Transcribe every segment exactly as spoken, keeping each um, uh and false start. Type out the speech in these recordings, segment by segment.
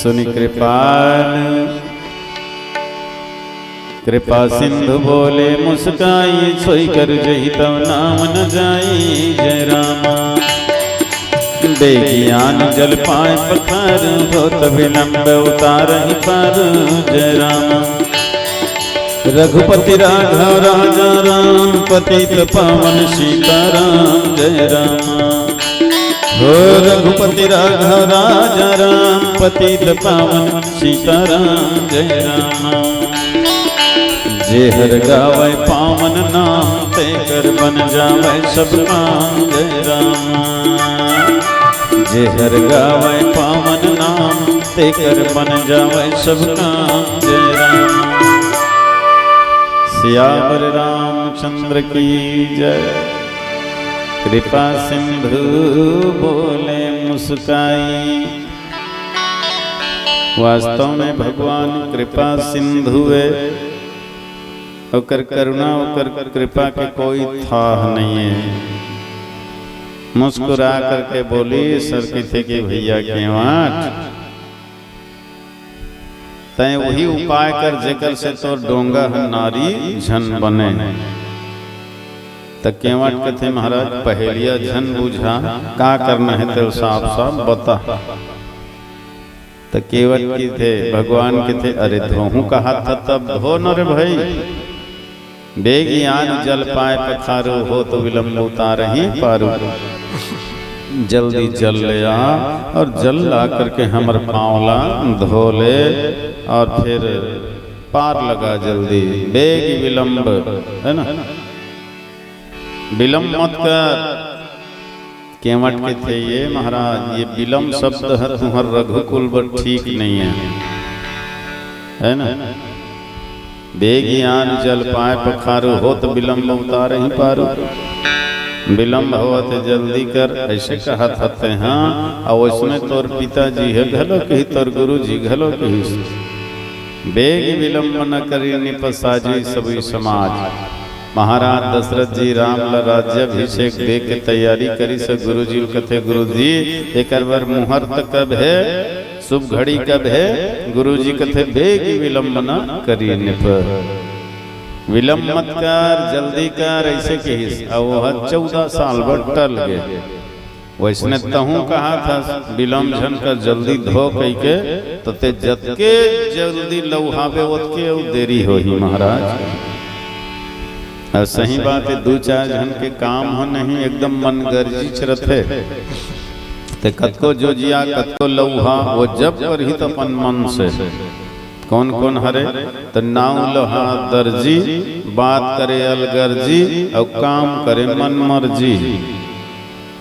सुनि कृपाल कृपा सिंधु बोले मुस्काई, सोई कर जही तव नाम न जाई। जय रामा। बेगियान जल पाए पखार, होत विलंब उतारहि पार। जय रामा। रघुपति राघव राजा राम, पतित पावन सीताराम। जय रामा। हो रघुपति राघव राजा राम, पतित पावन सीताराम। जय रामा। जे हर गावै पावन नाम, तेकर बन जावै सब काम। जय रामा। जे हर गावै पावन नाम, तेकर बन जावै सब काम। जय रामा। सियावर रामचंद्र की जय। कृपा सिंधु बोले मुस्काई। वास्तव में भगवान कृपा सिंधु है, ओकर करुणा, ओकर कृपा के कोई थाह नहीं है। मुस्कुरा करके बोली सर किथे कि भैया केंवट, तैं वही उपाय कर जेकर से तोर डोंगा ह नारी झन बने। त केंवट कथे महाराज पहेलिया झन बुझा, का करना है तेल साफ साफ बता। त केंवट किथे भगवान किथे अरे धोहू कहा था तब धो न रे भाई। बेगियान जल पाए पखारू, होत विलंब उतारहि पारू। जल्दी जल ले आ और जल ला करके हमर पाँव ला धो ले और फिर पार लगा जल्दी। बेग विलंब, है ना, विलंब मत कर। केंवट किथे ये महाराज, ये विलंब शब्द ह तुहर रघुकुल बर ठीक नहीं है, है ना? बेगियान जल पाए पखारू, होत विलंब उतारहि पारू। विलंब होवत जल्दी कर, ऐसे कहत हते हाँ। और उसमें तोर पिताजी है घलो कही, तोर गुरु जी घलो कही। बेग विलंब न करी निप साजी सबई समाज। महाराज दशरथ जी राम ला राज्याभिषेक दे के तैयारी करिस। गुरु जी ल कथे, गुरु जी, एकर बर मुहूर्त कब है, शुभ घड़ी कब है? गुरु जी कथे, बेग विलंब न करी निप, विलंब मत कर, जल्दी कर, ऐसे कहिस। अब वह चौदह साल बर टल गए। वैसने तहूँ कहा था, विलंब झन कर, जल्दी धो कहिके, तो ते जतके जल्दी लउहाबे, ओतके अउ देरी होही महाराज। अउ सही बात है, दू चार झन के काम ह नहीं, एकदम मन गर्जिच रथे। ते कतको जोजिया, कतको लउहा, वो जब करही त अपन मन से। कौन कौन हरे? त नाऊ लोहार दर्जी, बात करे अलगर्जी, अउ काम करे मन मर्जी।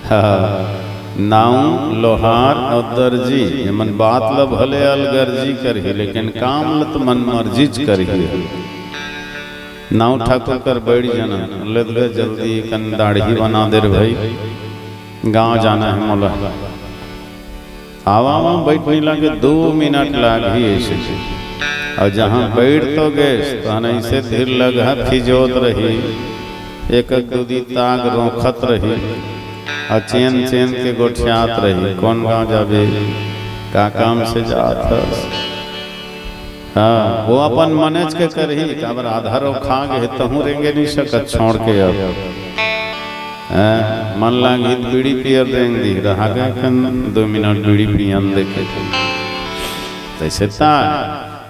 हाँ, नाऊ लोहार अउ दर्जी, एमन बात ल भले अलगर्जी करही, लेकिन काम ल त मन मर्जीच करही। नाऊ ठाकुर कर बैठ जाना, ले दे जल्दी कन दाढ़ी बना दे रे भाई, गाँव जाना है मोला। आवा, आवा, बैठ नहीं लागे, दो मिनट लागही ऐसे। अउ जहाँ बैठ तो गेस, तहन ऐसे धीर लगहा फिजोत रही, एक एक दू दी ताग रोखत रही, अउ चेन चेन के गोठियात रही, कौन गाँव जाबे, का काम से जात हस? हाँ, वो अपन मनेच के करही, काबर आधा रोखा गे हे, तहूँ रेंगे नहीं सकत छोड़ के अब। हाँ, मन लागही त बीड़ी पियर रेंग दी, रहा गे कन दो मिनट बीड़ी पियन देखे। तैसे ता,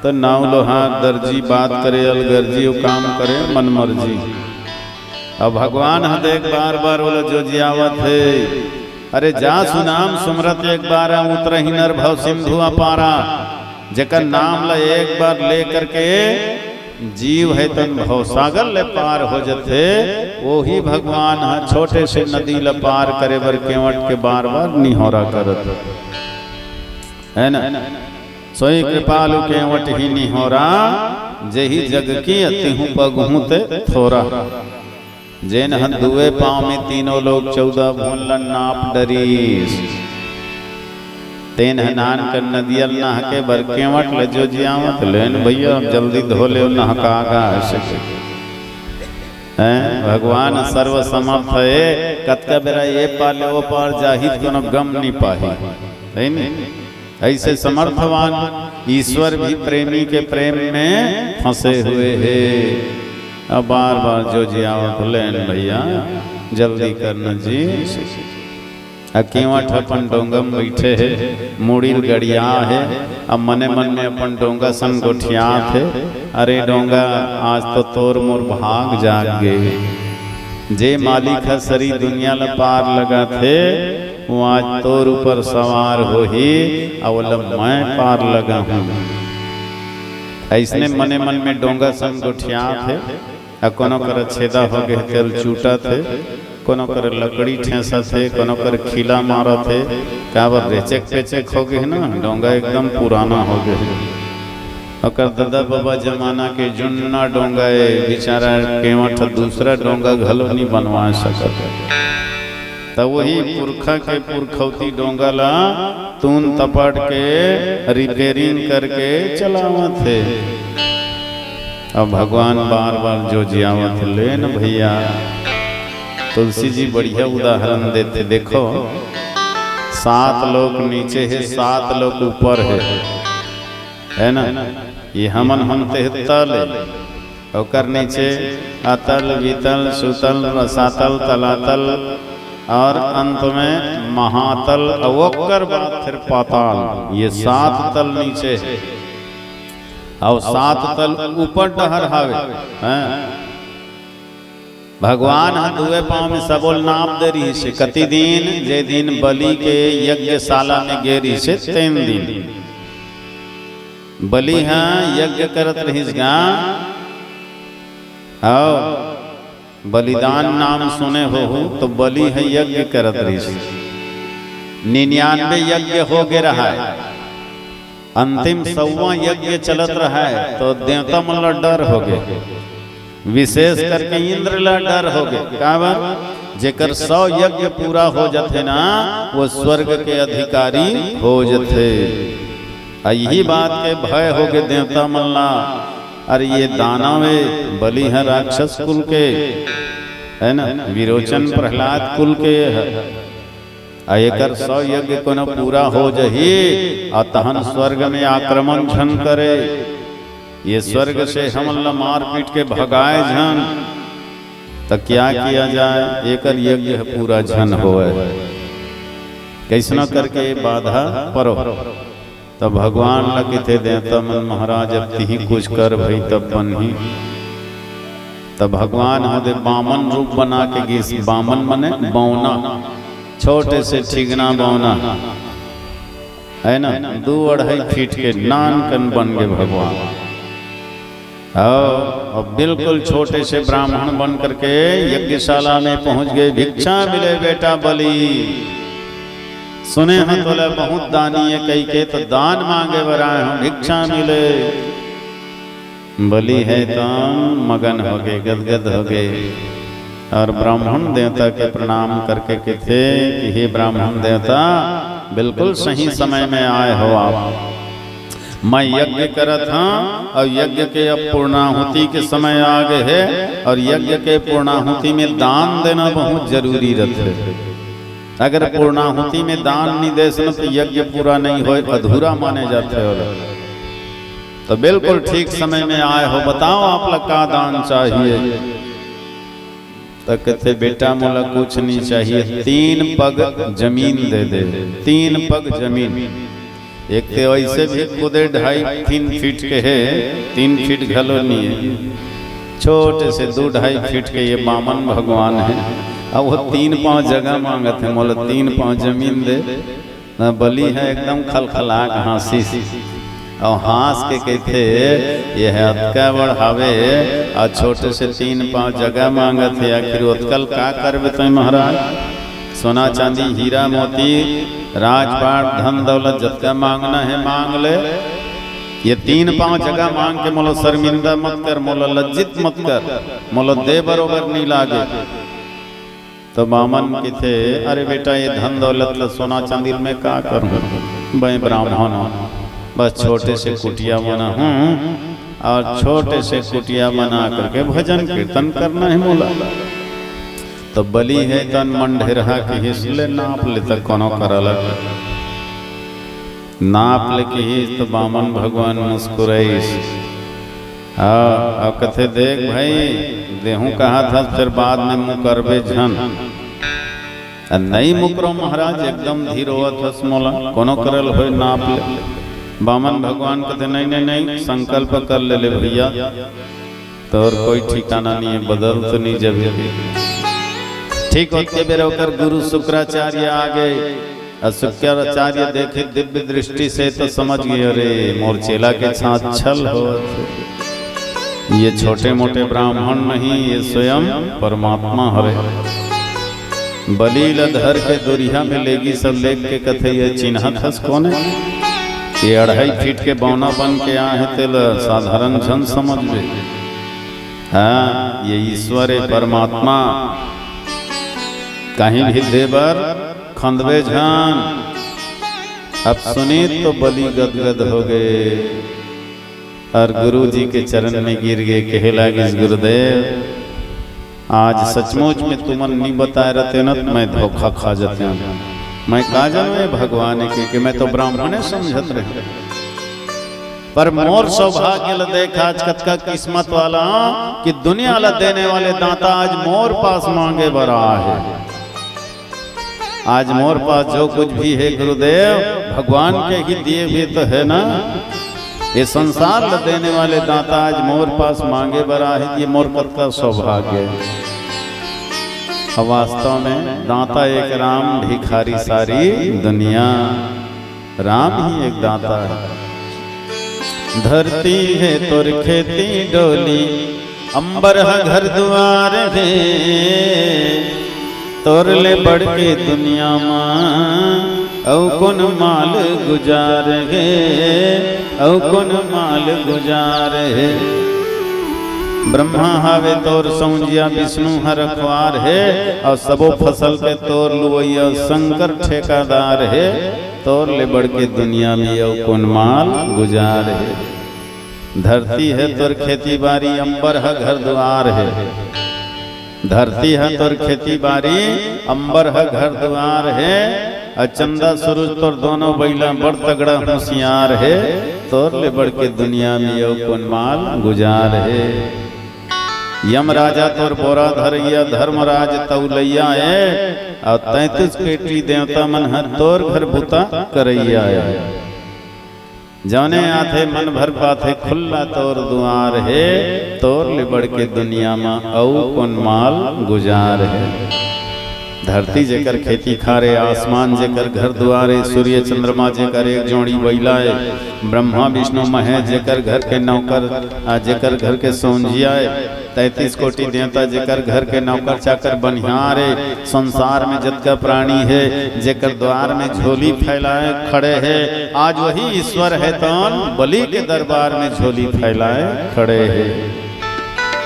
त नाऊ लोहार दर्जी, बात करे अलगर्जी, वो काम करे मन मर्जी। अब भगवान ह देख बार बार ओला जोजियावत हे। अरे जा सुनाम सुमरत एक बार, उतरही नर भव सिंधु अपारा। जेकर नाम ल एक बार ले करके जीव है तन भवसागर ले पार हो जथे, वही भगवान ह छोटे से नदी ल पार करे बर केवट के बार बार निहोरा करत हे। है ना? सोई कृपालु केवट ही निहोरा, जेहि जग की अतिहु पगहु ते थोरा। जेन हन दुए पाँव में तीनों लोक चौदह भुवन ल नाप डरीस। तेन ह नान कर नदिया ल नहके बर केवट ल जोजियावत, लेन भैया, अब जल्दी धो ले, नहका गा, ऐसे कहिके। हैं? भगवान सर्वसमर्थ हे, कतका बेरा ए पार ले ओ पार जाही त कोनो गम नहीं पाही, है नी? ऐसे समर्थवान ईश्वर भी प्रेमी के प्रेम में फंसे हुए हे। अब बार बार जो जियावत, लेन भैया, जल्दी करना जी। अकेवट अपन डोंगा में बैठे हे, मुड़ी ल गड़िया हे। अब मने मन में अपन डोंगा संग गोठियात हे, "अरे डोंगा, आज तो तोर मोर भाग जाग गे। जे मालिक ह सरी दुनिया ल पार लगाथे, वो आज तोर ऊपर सवार होही, अउ ओला मैं पार लगाहूं।" अइसने मने मन में डोंगा संग गोठियात हे। अ कोनो कर छेदा हो गे, तेल चूटत हे, कोनो कर लकड़ी ठेंसत हे, कोनो कर खीला मारत हे। काबर, रेचेक पेचेक हो गे हे ना, डोंगा एकदम पुराना हो गे हे। ओकर ददा बबा जमाना के जुन्ना डोंगा ए, बेचारा केवट दूसरा डोंगा घलो नी बनवा सकत। त वही पुरखा के पुरखौती डोंगा ला तून तपट के, रिपेयरिंग करके चलावत हे। अब भगवान बार बार जो जियावत, "लेन भैया।" तुलसी जी बढ़िया उदाहरण देथे, देखो, सात लोक नीचे हे, सात लोक ऊपर हे, है ना? ये हमन हम तेहता ले, ओकर नीचे अतल, वितल, सुतल, रसातल, तलातल और अंत में महातल, अउ ओकर बाद फिर पाताल। ये सात तल नीचे हे, अउ सात तल ऊपर डहर हावे, हैं? भगवान ह दुए पांव में सबोल नाप दे रिहिस हे। कति दिन? जे दिन बलि के यज्ञशाला में गे रिहिस हे, तेन दिन। बलि ह यज्ञ करत रिहिस गा, हव, बलिदान नाम सुने होहू, तो बलि ह यज्ञ करत रिहिस। निन्यानवे यज्ञ हो गे रहय, अंतिम सौवां यज्ञ चलत रहय, तो देवता मन ल डर हो गे, विशेष करके इंद्र ल डर हो गे। काबर? जेकर सौ यज्ञ पूरा हो जथे ना, वो स्वर्ग के अधिकारी हो जथे। आ यही बात के भय हो गे देवता मन ला। अरे ये दानव ए, बलि ह राक्षस कुल के, है ना, विरोचन प्रहलाद कुल के ह। आ एकर सौ यज्ञ कोनो पूरा हो जही, आ तहन स्वर्ग में आक्रमण झन करे, ये स्वर्ग से हमन ला मार पीट के भगाए झन, त क्या किया जाए? एकर यज्ञ ह पूरा झन होए, कइसनो करके बाधा परो। त भगवान ला कथे देवता मन, "महाराज, अब तिही कुछ कर भई, तब बनही।" त भगवान ह दे बामन रूप बना के गिस। बामन मने बौना, छोटे से ठिगना बौना, है ना, दू अढ़ाई फीट के नान कन बन गे भगवान। अउ, अउ बिल्कुल छोटे से ब्राह्मण बन करके यज्ञशाला में पहुंच गे। "भिक्षा मिले बेटा बलि, सुने हंव तोला बहुत दानी ए," कहिके, "तो दान मांगे बर आए हंव, भिक्षा मिले।" बलि ह त मगन हो गे, गदगद हो गे, अउ ब्राह्मण देवता के प्रणाम करके कथे कि "हे ब्राह्मण देवता, बिल्कुल सही समय में आए हो आप। मैं यज्ञ करत हंव अउ यज्ञ के अब पूर्णाहुति के समय आ गे हे, अउ यज्ञ के पूर्णाहुति में दान देना बहुत जरूरी रथे। अगर पूर्णाहुति में दान नइ देस न, त यज्ञ पूरा नइ होय, अधूरा माने जाथे ओला। त बिल्कुल ठीक समय में आए हो, बताओ आप ला का दान चाहिए?" त कथे, "बेटा, मोला कुछ नइ चाहिए, तीन पग जमीन दे दे, तीन पग जमीन।" एक ते वैसे भी खुदे ढाई तीन फीट के हे, तीन फीट घलो नइ हे, छोटे से दू ढाई फीट के ये बामन भगवान हे, अउ वो तीन पांव जगह मांगत हे, "मोला तीन पांव जमीन दे।" न, बलि ह एकदम खलखला के हांसिस, अउ हांस के कथे, "ये ह अतका बड़ हावे, अउ छोटे से तीन पांव जगह मांगत हे, आखिर ओतका ल का करबे तंय महाराज? सोना चांदी, हीरा मोती, राजपाट, धन दौलत जतका मांगना हे मांग ले, ये तीन पांव जगह मांग के मोला शर्मिंदा मत कर, मोला लज्जित मत कर, मोला दे बरोबर नइ लागे।" त बामन कथे, "अरे बेटा, ये धन दौलत ल सोना चांदी ल मैं का करहूं? मैं ब्राह्मण हंव, बस छोटे से कुटिया बना हंव, अउ छोटे से कुटिया बना करके भजन कीर्तन करना हे मोला।" त बलि ह तन मन ढेरहा के हिस ले नाप लेथे कोनो करा ल। नाप ले किहिस तो बामन भगवान मुस्कुराइस। हाँ, अब कथे, "देख भाई, देहूं कहा था, फिर बाद में मुकरबे झन।" "आ, नई मुकरो महाराज, एकदम धीर होवत हस मोला, कोनो करल होय नाप ले।" बामन भगवान कथे, "नहीं, नहीं, नहीं, संकल्प कर ले, ले भैया, तोर कोई ठिकाना नहीं है, बदल तो नहीं जबे।" ठीक होते बेरा ओकर गुरु शुक्राचार्य आ गए। अउ शुक्राचार्य देखे दिव्य दृष्टि से तो समझ गए, "अरे, मोर चेला के साथ छल हो, ये छोटे मोटे ब्राह्मण नहीं, ये स्वयं परमात्मा हरे।" बलि ल धर के दुरिहा में लेगिस, सब लेग के कथे, "ये चिन्हत हस कोने? ये अढ़ाई फीट के बौना बन के आ हे, तेला साधारण झन समझबे। हाँ, ये ईश्वर है, परमात्मा, कहीं भी देबर खंदबे झन।" अब सुनिस तो बलि गदगद हो गए अउ गुरु जी के चरण में गिर गए, कहे लागिस, "गुरुदेव, आज सचमुच में तुमन नी बताए रहते ना, तो मैं धोखा खा जाते हूँ। मैं का जानूं ये भगवान के, कि मैं तो ब्राह्मणे समझत रहे, पर मोर सौभाग्य ल देख, आज कतका किस्मत वाला हूँ कि दुनिया ल देने वाले दाता आज मोर पास मांगे बर आए हे। आज मोर पास जो कुछ भी है गुरुदेव, भगवान के ही दिए हुए तो है ना। ये संसार ल देने वाले दाता आज मोर पास मांगे बर आए हे, ये मोर कतका सौभाग्य है।" अब वास्तव में दाता एक राम, भिखारी सारी दुनिया। राम ही एक दाता है। धरती है तोर खेती डोली, अंबर ह घर दुआर हे, तोर ले बढ़ के दुनिया मा अउ कोन माल गुजार हे, अउ कोन माल गुजार हे। ब्रह्मा हावे तोर सौंजिया, विष्णु ह रखवार हे, अउ सबो फसल के तोर लुवैया शंकर ठेकादार हे। तोर ले बढ़ के दुनिया में अउ कोन माल गुजार हे। धरती हे तोर खेती बारी, अंबर ह घर दुआर हे। धरती ह तोर खेती बारी, अंबर ह घर दुआर हे। अउ चंदा सूरज तोर दोनों बइला बड़ तगड़ा होशियार हे। तोर ले बढ़ के दुनिया में अउ कोन माल गुजार हे। यम राजा तोर बोरा धरैया, धर्मराज तौलैया हे। अउ तैंतीस कोटि देवता मन ह तोर घर बुता करैया हे। जौने आथे मन भर पाथे, खुल्ला तोर दुआर हे, तोर ले बढ़ के दुनिया म अउ कोन माल गुजार हे। धरती जेकर खेती खार हे, आसमान जेकर घर दुआर हे, सूर्य चंद्रमा जेकर एक जोड़ी बइला हे, ब्रह्मा विष्णु महेश जेकर घर के नौकर, आ, जेकर घर के सोंझिया हे, तैंतीस कोटि देवता जेकर घर के नौकर चाकर बनिहार हे, संसार में जतका प्राणी हे, जेकर द्वार में झोली फैलाए खड़े हे, आज वही ईश्वर हे तौन बलि के दरबार में झोली फैलाए खड़े हे।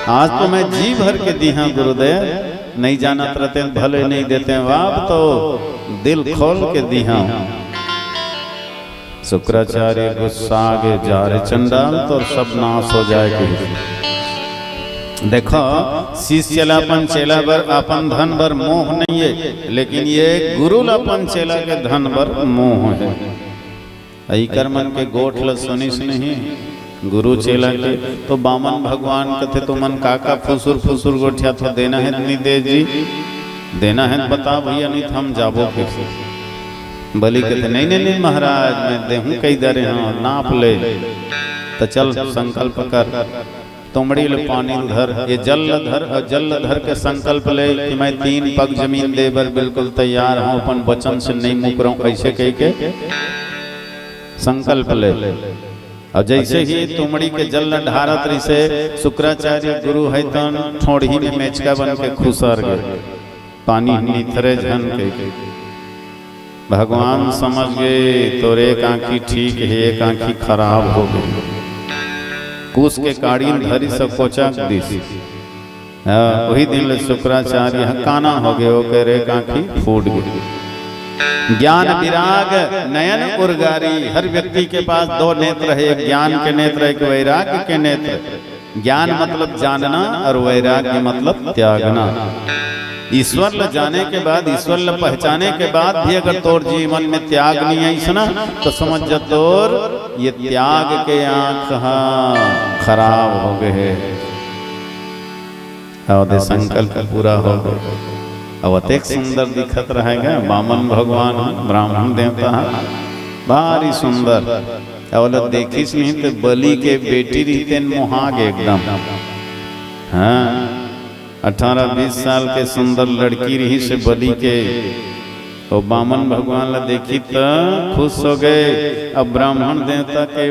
आज तो मैं जी भर के दिहा गुरुदेव, नहीं जानत रहते भले नहीं देते, अब तो दिल खोल के दिहा। शुक्राचार्य गुस्सा गे, "जा रे चंडाल, तोर सब नाश हो जाए।" के देखो, शिष्य ला अपन चेला बर, अपन धन बर मोह नहीं है, लेकिन ये गुरु ला अपन चेला के धन बर मोह है। अइकर मन के गोठ ला सुनिस नहीं गुरु चेला के, तो बामन भगवान कथे, "तुमन का का फुसुर फुसुर गोठिया थो, देना है नहीं दे जी, देना है तो बता भैया, नहीं तो हम जाबो कैसे।" बलि कथे, "नहीं, नहीं, नहीं महाराज, मैं देहूं कई दरे हूं, नाप ले।" त चल संकल्प कर, तुमड़ी ले पानी ल धर, ये जल ल धर, अउ जल ल धर के संकल्प ले कि मैं तीन पग जमीन दे बर बिल्कुल तैयार हूं, अपन वचन से नहीं मुकरऊं, ऐसे कह के संकल्प ले। अउ जैसे ही तुमड़ी के जल ल ढारत रहिसे, शुक्राचार्य गुरु है तन ठोड़ही में मेचका बन के खुसर गए। पानी निथरे झन के। भगवान समझ गए, तोर एक आंखी ठीक है, एक आंखी खराब हो गई। कुस के काड़ी ल धरिस अउ कोचक दिस। हाँ, वही दिन ले शुक्राचार्य ह काना हो गए, ओकर एक आंखी फूट गई। ज्ञान विराग नयन उरगारी, हर व्यक्ति के पास दो नेत्र है, एक ज्ञान के नेत्र, एक वैराग्य के नेत्र। ज्ञान मतलब जानना और वैराग्य मतलब त्यागना। ईश्वर ल जाने के बाद, ईश्वर ल पहचाने के बाद भी अगर तोर जीवन में त्याग नहीं आइस ना, तो समझ जा तोर ये त्याग के आंख ह खराब हो गए हे। अउ दे संकल्प पूरा हो गए। अब अतेक सुंदर दिखत रहेगा बामन भगवान ह, ब्राह्मण देवता ह, भारी सुंदर। अउ ओला देखिस नहीं तो बलि के बेटी रहितेन मोहा गे एकदम। हाँ, अठारह बीस साल के सुंदर लड़की रहिस बलि के, वो बामन भगवान ला देखी त खुश हो गए। अब ब्राह्मण देवता के,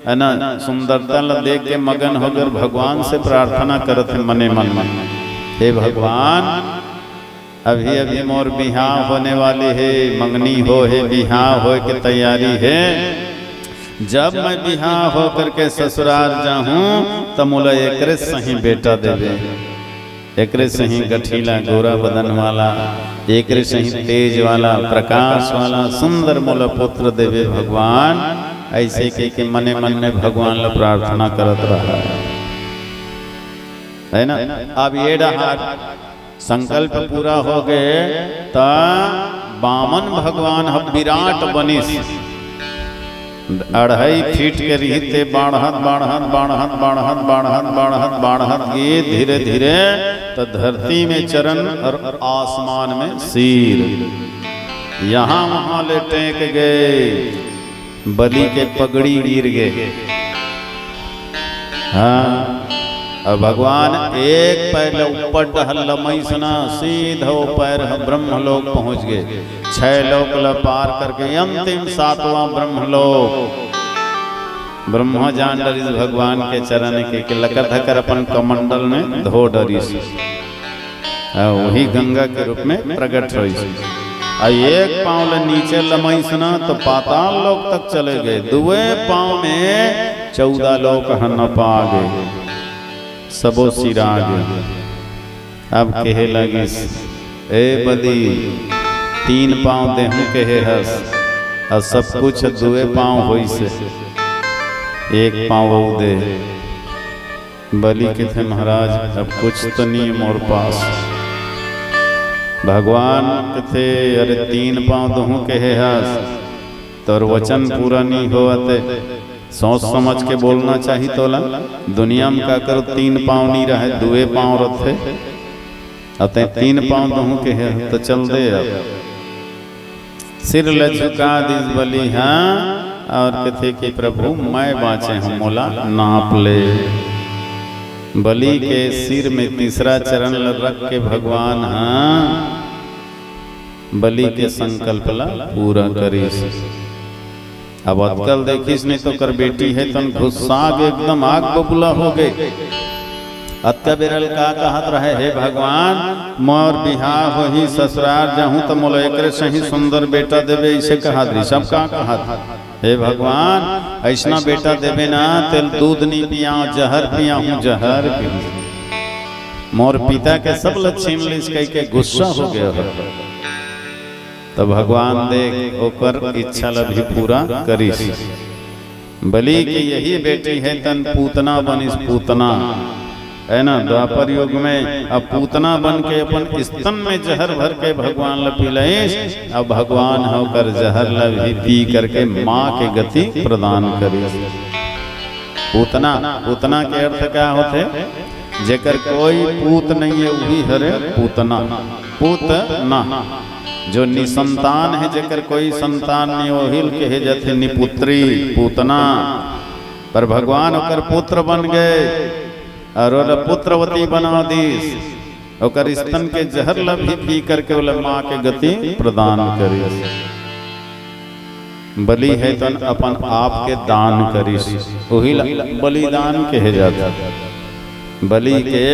है ना, सुंदरता ला देख के मगन होकर भगवान से प्रार्थना करत हे मने मन में, "हे भगवान, अभी अभी मोर बिहाव होने वाले हे, मंगनी हो हे, बिहाव होए के तैयारी हे। जब मैं बिहाव होकर के ससुराल जाहूं, त मोला एकरे सही बेटा देबे, एकरे सही गठीला गोरा बदन वाला, एकरे सही तेज वाला, प्रकाश वाला, सुंदर मोला पुत्र देबे भगवान।" ऐसे कह के मने मन में भगवान ला प्रार्थना करत रहा, है ना। अब ये डहार संकल्प पूरा हो गए, त बामन भगवान ह विराट बनिस। अढ़ाई फीट के रहिते, बाढ़त, बाढ़त, बाढ़त, बाढ़त, बाढ़त, बाढ़त, बाढ़त गे धीरे धीरे, त धरती में चरण और आसमान में सिर, यहाँ वहाँ ले टेक गए। बलि के पगड़ी गिर गे। हाँ, अब भगवान एक पैर ल ऊपर डहर लमइस ना, सीधा वो पैर ह ब्रह्मलोक पहुंच गे। छह लोक ल पार करके अंतिम सातवां ब्रह्मलोक, ब्रह्मा जान डरिस भगवान के चरण के, के लकर धकर अपन कमंडल में धो डरिस। आ, वही गंगा के रूप में प्रकट होइस। आ, एक पांव ले नीचे लमइस ना तो पाताल लोक तक चले गए। दुए पांव में चौदह लोक ह नपा गए, सबो सिरा गए। अब कहे लगिस, "ए बलि, तीन पांव देहूं कहे हस, अउ सब कुछ दुए पांव होइस, एक पांव अउ दे।" बलि कथे, "महाराज, अब कुछ तो नहीं है मोर पास।" भगवान कथे, "अरे, तीन पांव दूहूं कहे हस, तोर वचन पूरा नहीं होवत हे। सोच समझ के बोलना चाही तोला। दुनिया में काकरो तीन पांव नहीं रहे, दुए पांव रथे। अते तीन पांव दूहूं कहे हस, तो चल दे अब।" सिर ल झुका दिस बलि ह, अउ कथे कि, "प्रभु, मैं बांचे हूं, मोला नाप ले।" बलि के सिर में तीसरा चरण ल रख के भगवान ह बलि के संकल्प ल पूरा करिस। अब अतका ल देखिस नहीं तो ओकर बेटी हे तन गुस्सा गे एकदम आग बबूला हो गए। अतका बेरा ल का कहत रहे, "हे भगवान, मोर बिहाव होही, ससुरार जाहूं त मोला एकरे सही सुंदर बेटा देबे," इसे कहत रहिस। अब का कहत, "हे भगवान, अइसना बेटा देबे ना, तेल दूध नहीं पियाऊं, जहर पियाऊं, जहर पी, मोर पिता के सब ल छीन लिस," कह के गुस्सा हो गया हो। त भगवान देख ओकर इच्छा ल भी पूरा करिस। बलि के यही बेटी हे तन पूतना बनिस, पूतना, है ना। द्वापर युग में अब पूतना बन के अपन स्तन में जहर भर के भगवान ल पिलाइस। अब भगवान ह ओकर जहर ल भी पी करके माँ के गति प्रदान करिस। पूतना, पूतना के अर्थ का होथे? जेकर कोई पूत नहीं है, वही हरे पूतना। पूतना, जो निसंतान है, जेकर कोई संतान नहीं, वही ल कहे जाथे निपुत्री, पूतना। पर भगवान ओकर पुत्र बन गए अउ ओला पुत्रवती बना दिस। ओकर स्तन के जहर ल भी पी करके ओला माँ के गति प्रदान करिस। बलि हे तन अपन आप के दान करिस, उही ल बलिदान कहे जाथे। बलि के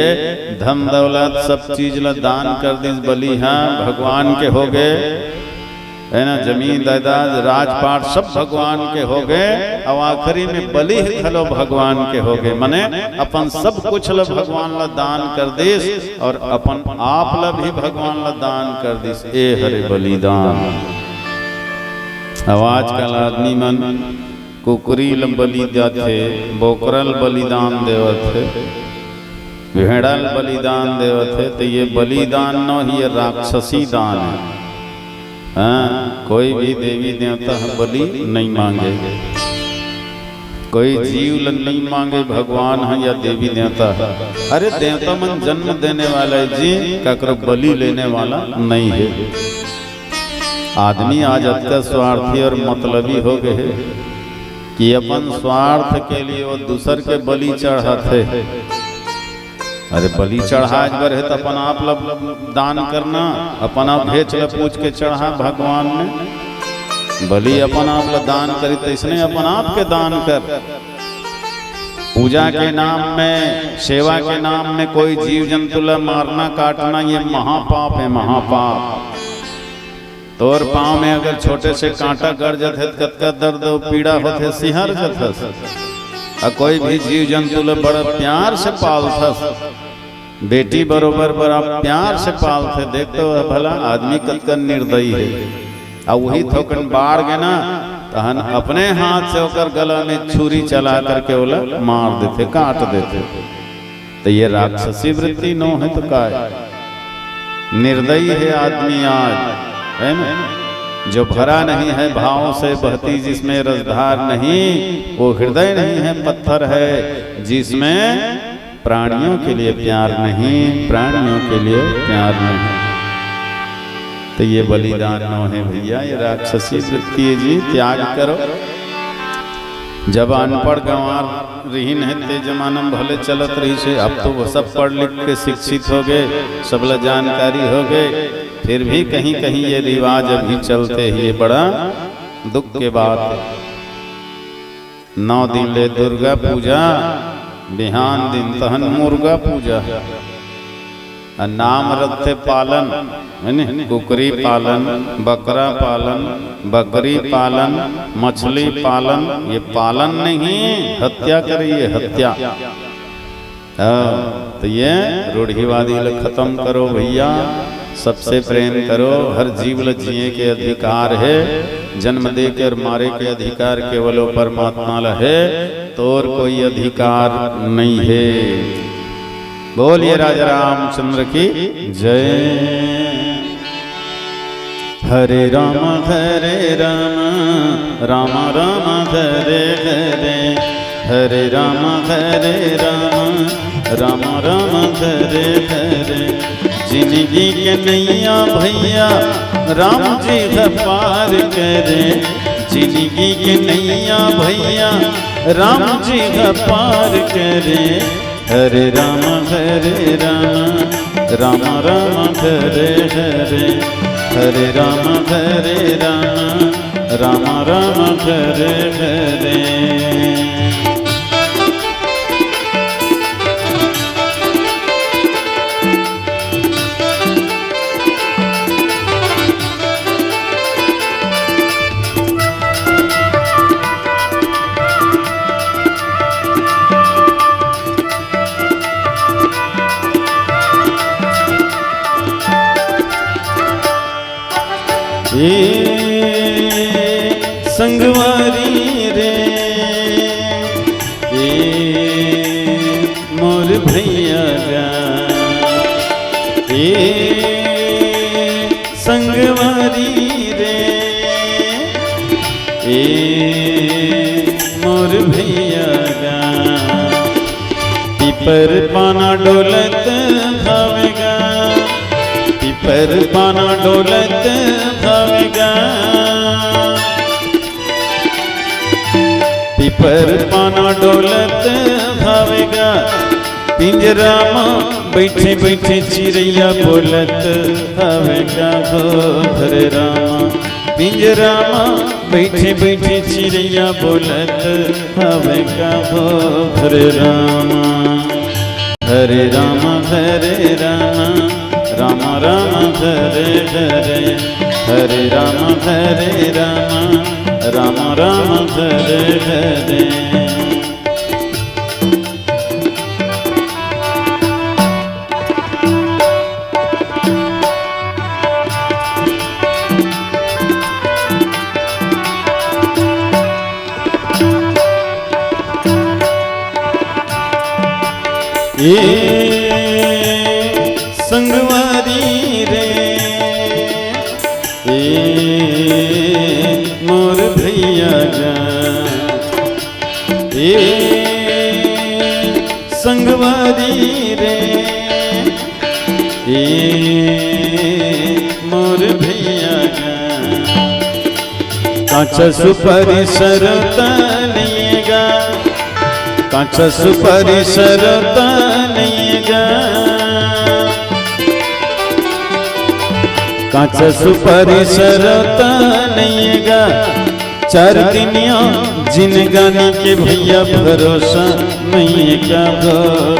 धन दौलत सब चीज ल दान कर दिस। बलि ह भगवान के हो गए, है ना, जमीन जायदाद राजपाट सब भगवान के हो गए, अउ आखिरी में बलि ह घलो भगवान के हो गए। मने अपन सब कुछ ल भगवान ल दान कर दिस अउ अपन आप ल भी भगवान ल दान कर दिस। ए हरे बलिदान। अब आजकल आदमी मन कुकरी ल बलि देथे, बोकरा ल बलिदान देवत हे। भेड़ा ल बलिदान देवत हे, त ये बलिदान नो हे, ये राक्षसी दान हे। हाँ, कोई भी देवी देवता ह बलि नइ मांगे। कोई जीव ल नइ मांगे भगवान ह या देवी देवता ह। अरे, देवता मन जन्म देने वाला हे जी, काकरो बलि लेने वाला नइ हे। आदमी आज अतका स्वार्थी अउ मतलबी हो गे हे कि अपन स्वार्थ के लिए वो दूसर के बलि चढ़ाथे। अरे, बलि चढ़ाए बर हे त अपन आप ल दान करना, अपन आप भेच ल पूछ के चढ़ा भगवान में। बलि अपन आप ल दान करी, तइसने अपन आप के दान कर। पूजा के नाम में, सेवा के नाम में कोई जीव जंतु ल मारना, काटना, ये महापाप हे, महापाप। तोर पाँव में अगर छोटे से कांटा गड़ जथे, त कतका दर्द अउ पीड़ा होथे, सिहर जथस। अउ कोई भी जीव जंतु ल बड़ा प्यार से पालथस, बेटी बरोबर बड़ा प्यार से पालथे। देख तो भला, आदमी कतका निर्दयी हे। अउ वही थोकन बाढ़ गे ना, तहन अपने हाथ से ओकर गला में छुरी चला करके ओला मार देथे, काट देथे। त ये राक्षसी वृत्ति नो हे त काय? निर्दयी हे आदमी आज, है ना? जो भरा नहीं है भाव से, बहती जिसमें रसधार नहीं, वो हृदय नहीं है, पत्थर है, जिसमें प्राणियों के लिए प्यार नहीं, प्राणियों के लिए प्यार नहीं। त ये बलिदान नो हे भैया, ये राक्षसी वृत्ति हे जी, त्याग करो। जब अनपढ़ गंवार रिहिन हे, ते जमाना में भले चलत रहिस हे, अब तो वो सब पढ़ लिख के शिक्षित हो गे, सब ला जानकारी हो गे, फिर भी कहीं कहीं ये रिवाज अभी चलथे हे, ये बड़ा दुख के बात हे। नौ दिन ले दुर्गा पूजा, बिहान दिन तहन मुर्गा पूजा। अउ नाम रखथे पालन, है नी? कुकरी पालन, बकरा पालन, बकरी पालन, मछली पालन। ये पालन नहीं, हत्या करिए, हत्या। हाँ, त ये रूढ़िवादी ल खतम करो भैया, सबसे प्रेम करो। हर जीव ल जिए के अधिकार हे, जन्म दे के अउ मारे के अधिकार केवल वो परमात्मा ल हे, तोर कोई अधिकार नइ हे। बोलिए राजा रामचंद्र की जय। हरे राम हरे राम, राम राम हरे हरे, हरे राम हरे राम, राम राम हरे हरे। जिनगी के नैया भैया राम जी ह पार करे, जिनगी के नैया भैया राम जी ह पार करे। हरे राम हरे राम, राम राम हरे हरे, हरे राम हरे राम, राम राम हरे हरे। ए संगवारी रे, ए मोर भैया गा, ए संगवारी रे, ए मोर भैया गा। पीपर पाना डोलत हवे गा, पीपर पाना डोलत हवे गा। पीपर पाना डोलत हवे गा, पिंजरा म बइठे बइठे चिरैया बोलत हवे गा हो। हरे राम, पिंजरा म बइठे बइठे चिरैया बोलत हवे गा हो। हरे राम, हरे राम हरे राम, राम राम हरे हरे, हरे राम हरे राम, राम राम हरे हरे। ए ए संगवारी रे, ए मोर भैया गा, कांचा सुपारी सरोता नइये गा, कांचा सुपारी सरोता नइये गा, कांचा सुपारी सरोता नइये गा। चार दिनिया जिनगानी के भैया भरोसा नइये का भो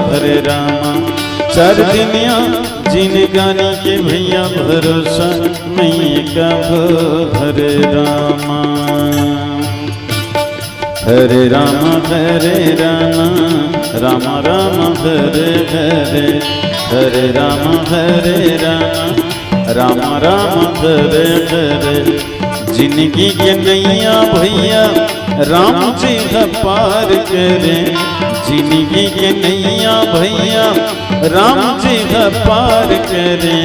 हरे रामा। चार दिनिया जिनगानी के भैया भरोसा नइये का भो हरे रामा। हरे रामा हरे रामा, रामा रामा हरे हरे। हरे रामा हरे रामा, रामा रामा हरे हरे। जिनगी के नैया भैया राम जी ह पार करे। जिनगी के नैया भैया राम जी ह पार करे।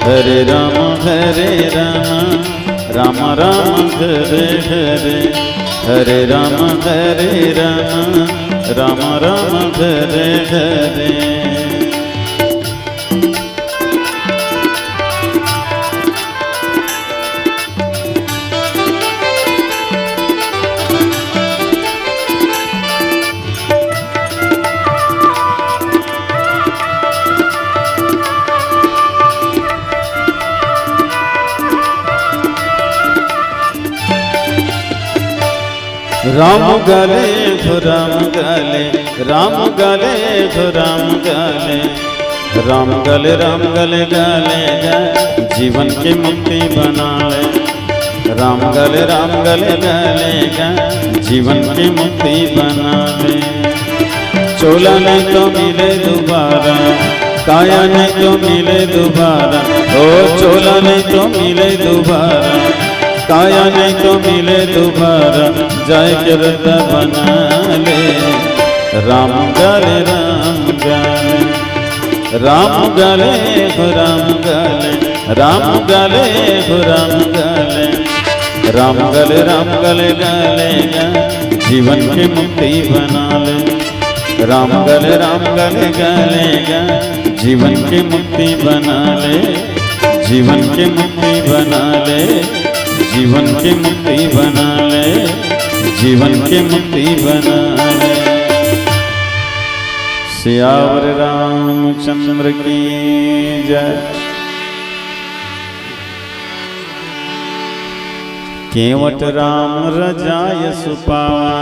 हरे रामा हरे रामा, रामा रामा हरे हरे। हरे रामा हरे रामा, रामा रामा हरे हरे। राम गा ले हो राम गा ले, राम गा ले हो राम गा ले। राम गा ले, राम गा ले गा ले गा, जीवन के मुक्ति बना ले। राम गा ले, राम गा ले गा ले गा, जीवन के मुक्ति बना ले। चोला नहीं तो मिले दोबारा, काया नहीं तो मिले दोबारा, ओ चोला नहीं तो मिले दोबारा, काया नहीं तो मिले दोबारा, जाय के रद्दा बना ले। राम गा ले, राम गा ले, राम गा ले हो राम गा ले, राम गा ले हो राम गा ले। राम गा ले, राम गा ले गा ले गा, जीवन के मुक्ति बना ले। राम गा ले, राम गा ले गा ले गा, जीवन के मुक्ति बना ले। जीवन के मुक्ति बना ले, जीवन के मुक्ति बना ले, जीवन के मुक्ति बना ले। सियावर रामचंद्र की जय। केवट राम रजाय सुपावा,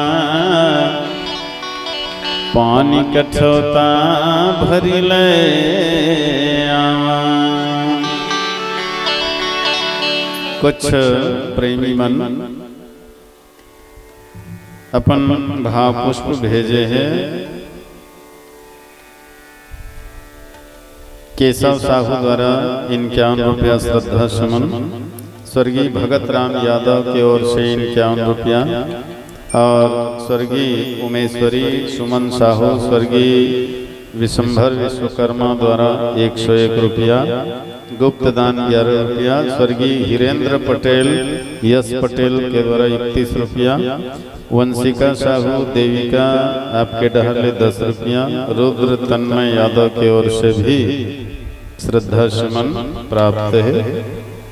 पानी कठौता भरि ले आवा। कुछ प्रेमी मन अपन भाव पुष्प भेजे हे। केशव साहू द्वारा इक्यावन रुपया श्रद्धा सुमन, स्वर्गीय भगत राम यादव के ओर से इक्यावन रुपया और स्वर्गीय उमेश्वरी सुमन साहू, स्वर्गीय विशंभर विश्वकर्मा द्वारा एक सौ एक रुपया, गुप्त दान ग्यारह रुपया, स्वर्गीय हिरेंद्र पटेल, यश पटेल के द्वारा इकतीस रुपया, वंशिका साहू देविका आपके डहर ले दस रुपया, रुद्र तन्मय यादव के ओर से भी श्रद्धा सुमन प्राप्त है।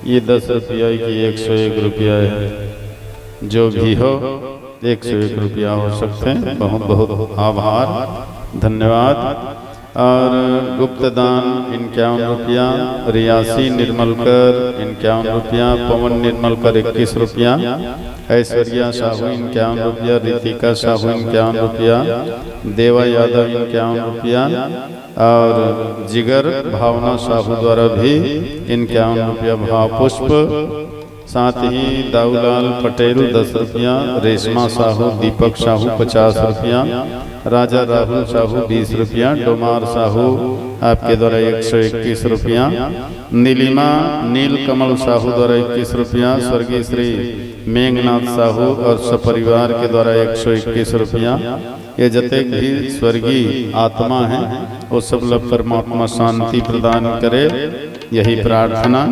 ये दस रुपया की एक सौ एक रुपया है। जो भी हो, एक सौ एक रुपया हो सकते हैं। बहुत बहुत आभार, धन्यवाद। और गुप्त दान इक्यावन रुपया, रियासी निर्मलकर इक्यावन रुपया, पवन निर्मलकर इक्कीस रुपया, ऐश्वर्या साहू इक्यावन रुपया, रितिका साहू इक्यावन रुपया, देवा यादव इक्यावन रुपया और जिगर भावना साहू द्वारा भी इक्यावन रुपया भाव पुष्प। साथ ही दाऊलाल पटेल दस रुपया, रेशमा साहू, दीपक साहू पचास रुपया, राजा राहुल साहू बीस रुपया, डोमार साहू आपके द्वारा एक सौ इक्कीस रुपया, नीलिमा नील कमल साहू द्वारा इक्कीस रुपया, स्वर्गीय श्री मेघनाथ साहू और सपरिवार के द्वारा एक सौ इक्कीस रुपया। ये जतेक भी स्वर्गीय आत्मा हैं, वो सब लोग परमात्मा शांति प्रदान करे, यही प्रार्थना।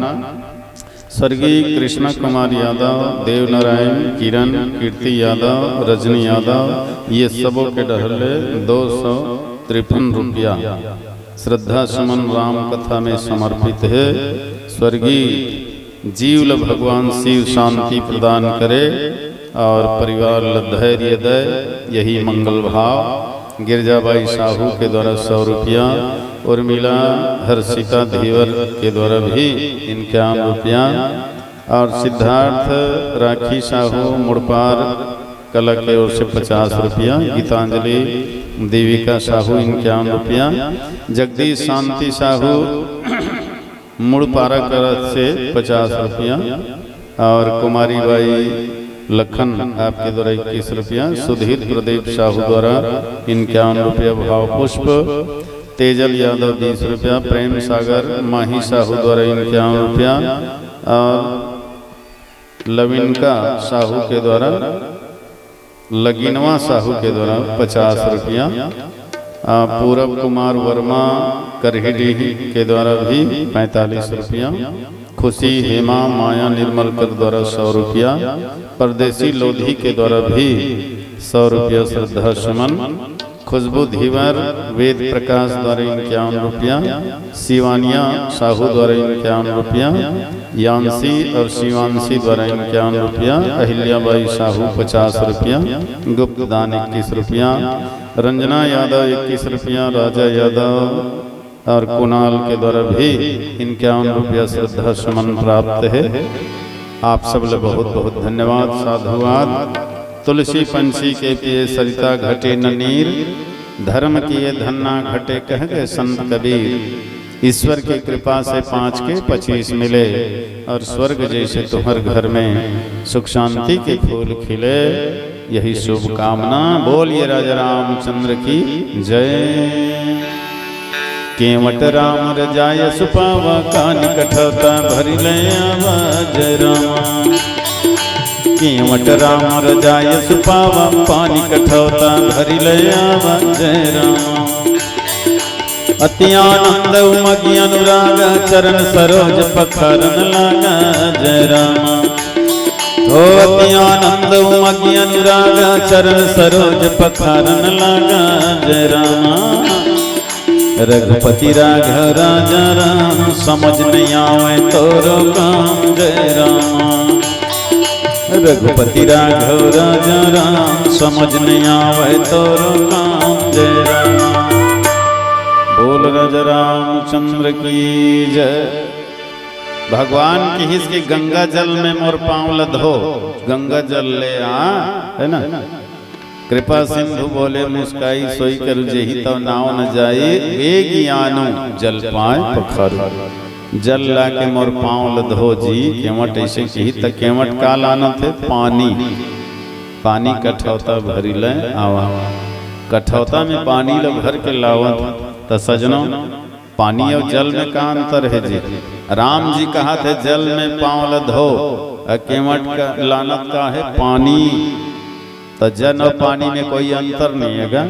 स्वर्गीय कृष्णा कुमार यादव, देवनारायण, किरण, कीर्ति यादव, रजनी यादव, ये सबो के डहर ले दो सौ तिरपन रुपया श्रद्धा सुमन राम कथा में समर्पित हे। स्वर्गीय जीव ल भगवान शिव शांति प्रदान करे और परिवार ल धैर्य दे, यही मंगल भाव। गिरजाबाई साहू के द्वारा सौ रुपया, उर्मिला हर्षिता धीवर के द्वारा भी इक्यावन रुपया और सिद्धार्थ राखी साहू मुड़पार कला के ओर से पचास रुपया, गीतांजलि देविका साहू इक्यावन रुपया, जगदीश शांति साहू मुड़पारा कला से पचास रुपया और कुमारी बाई लखन आपके द्वारा इक्कीस रुपया, सुधीर प्रदीप साहू द्वारा इक्यावन रुपया भाव पुष्प, तेजल यादव बीस रुपया, प्रेम सागर माही साहू द्वारा इक्यावन रुपया और लविनका साहू के द्वारा, लगिनवा साहू के द्वारा पचास रुपया, आ, पूरब कुमार वर्मा करहीडीह के द्वारा भी पैंतालीस रुपया, खुशी हेमा माया निर्मलकर द्वारा सौ रुपया, परदेसी लोधी के द्वारा भी सौ रुपया श्रद्धा सुमन, खुशबू धीवर वेद प्रकाश द्वारा इक्यावन रुपया, शिवानिया साहू द्वारा इक्यावन रुपया, यांशी और शिवांशी द्वारा इक्यावन रुपया, अहिल्याबाई साहू पचास रुपया, गुप्त दान इक्कीस रुपया, रंजना यादव इक्कीस रुपया, राजा यादव और कुणाल के द्वारा भी इक्यावन रुपया श्रद्धा सुमन प्राप्त हे। आप सब ले बहुत बहुत धन्यवाद, साधुवाद। तुलसी पंछी के पिए सरिता घटे न नीर, धर्म किए धन ना घटे कह गए संत कबीर। ईश्वर की कृपा से पाँच के पच्चीस मिले और स्वर्ग जैसे तुम्हर घर में सुख शांति के फूल खिले, यही शुभकामना। बोलिए राजा रामचंद्र की जय। केवट राम रजाय सुपावा, कान कठौता भरि ले आवा जय रामा। केवट राम रजाय सुपावा, पानी कठौता भरि ले आवा जय रामा। अति आनंद उमगि अनुराग, चरण सरोज पखारन लागा जय रामा। हो अति आनंद उमगि अनुराग, चरण सरोज पखारन लागा जय रामा। रघुपति राघव राजा राम, समझ नहीं आवे तोरो काम जय रामा। रघुपति राघव राजा राम, समझ नहीं आवे तोरो काम जय रामा। बोल राजा रामचंद्र की जय। भगवान किहिस कि गंगा जल में मोर पाँव ल धो, गंगा जल ले आ, है ना? कृपा सिंधु बोले मुस्काई, सोई करू जेहि तव नाव न जाई। वे ज्ञानु जल पाए पखारू। जल लाके मोर पाँव ल धो जी। केवट ऐसे किही त केवट का लानत हे? पानी। पानी कठौता भरी ले आवा। कठौता में पानी ल भर के लावत। त सजनो, पानी अउ जल में का अंतर हे जी? राम जी कहत हे जल में पाँव ल धो, अ केवट का लानत का हे? पानी। त जल अउ पानी में कोई अंतर नहीं हे गा।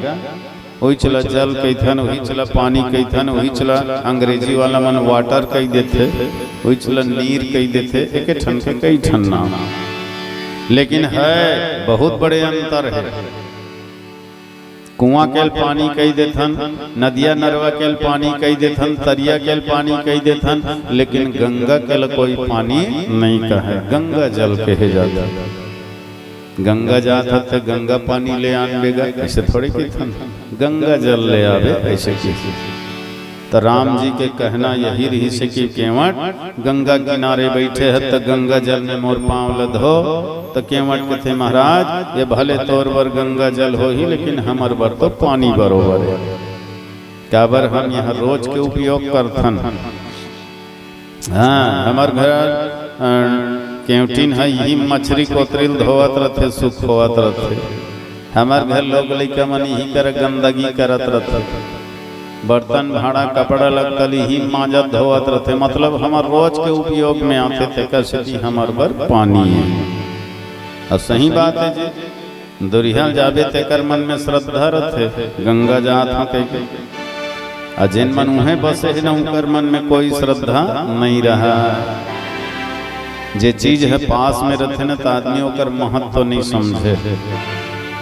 उहिच ल जल कहिथन, उहिच ल पानी कहिथन, उहिच ल अंग्रेजी वाला मन वाटर कहि देथे, उहिच ल नीर कहि देथे, एके ठन के कई ठन नाम। लेकिन हे, बहुत बड़े अंतर हे। कुआं के ल पानी कहि देथन, नदिया नरवा के ल पानी कहि देथन, तरिया के ल पानी कहि देथन, लेकिन गंगा के ल कोई पानी नहीं कहे, गंगा जल कहे जाथे। गंगा जात हस त गंगा पानी ले आन बेगा, ऐसे थोड़े कहिथन, गंगा जल ले आबे, ऐसे कहिथन। त राम जी के कहना यही रहिस हे कि केवट गंगा किनारे बइठे हस त गंगा जल में मोर पाँव ल धो। त केवट कथे, महाराज, ये भले तोर बर गंगा जल होही, लेकिन हमर बर तो पानी बरोबर हे। काबर हम यहाँ रोज के उपयोग करथन। हाँ, हमर घर, अ, केवटिन ह इही मछरी कोतरी ल धोवत रथे, सुख होवत रथे। हमर घर लोग लइका मन इही कर गंदगी करत रथे, बर्तन भाड़ा कपड़ा लत्ता ल इही मांजत धोवत रथे। मतलब हमर रोज के उपयोग में आथे, तेकर सेती हमर बर पानी हे। अउ सही बात हे जी, दुरिहा ल जाबे तेकर मन में श्रद्धा रथे, गंगा जात हंव कहिके। अउ जेन मन उहें बसे हे न, उंकर मन में कोई श्रद्धा नहीं रहा। जे चीज ह पास में रथे न, त आदमी ओकर महत्व नहीं समझे।